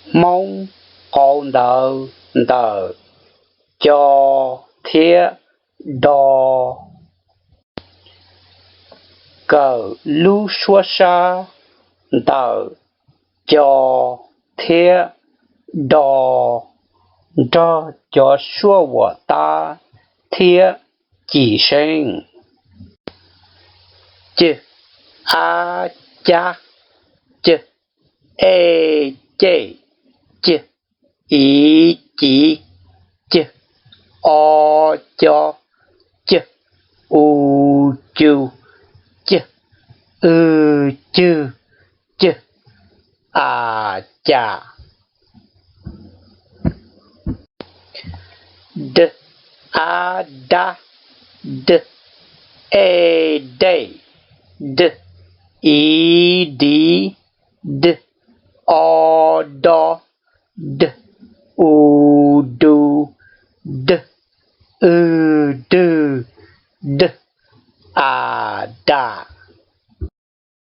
Hmoob qauv ntawv ntawm co thiab do. Kawm lub suab sab ntawm co thiab do nrog cov suab uas tab thiab cim seeb: c, a, cab, c, e, cem, c, i, civ, c, o, co, c, u, cu, c, w, cwg, c, a, cas. D, a, dab, d, e, dej, d, i, div, d, o, do, d, u, du, d, w, dwg, d, a, das.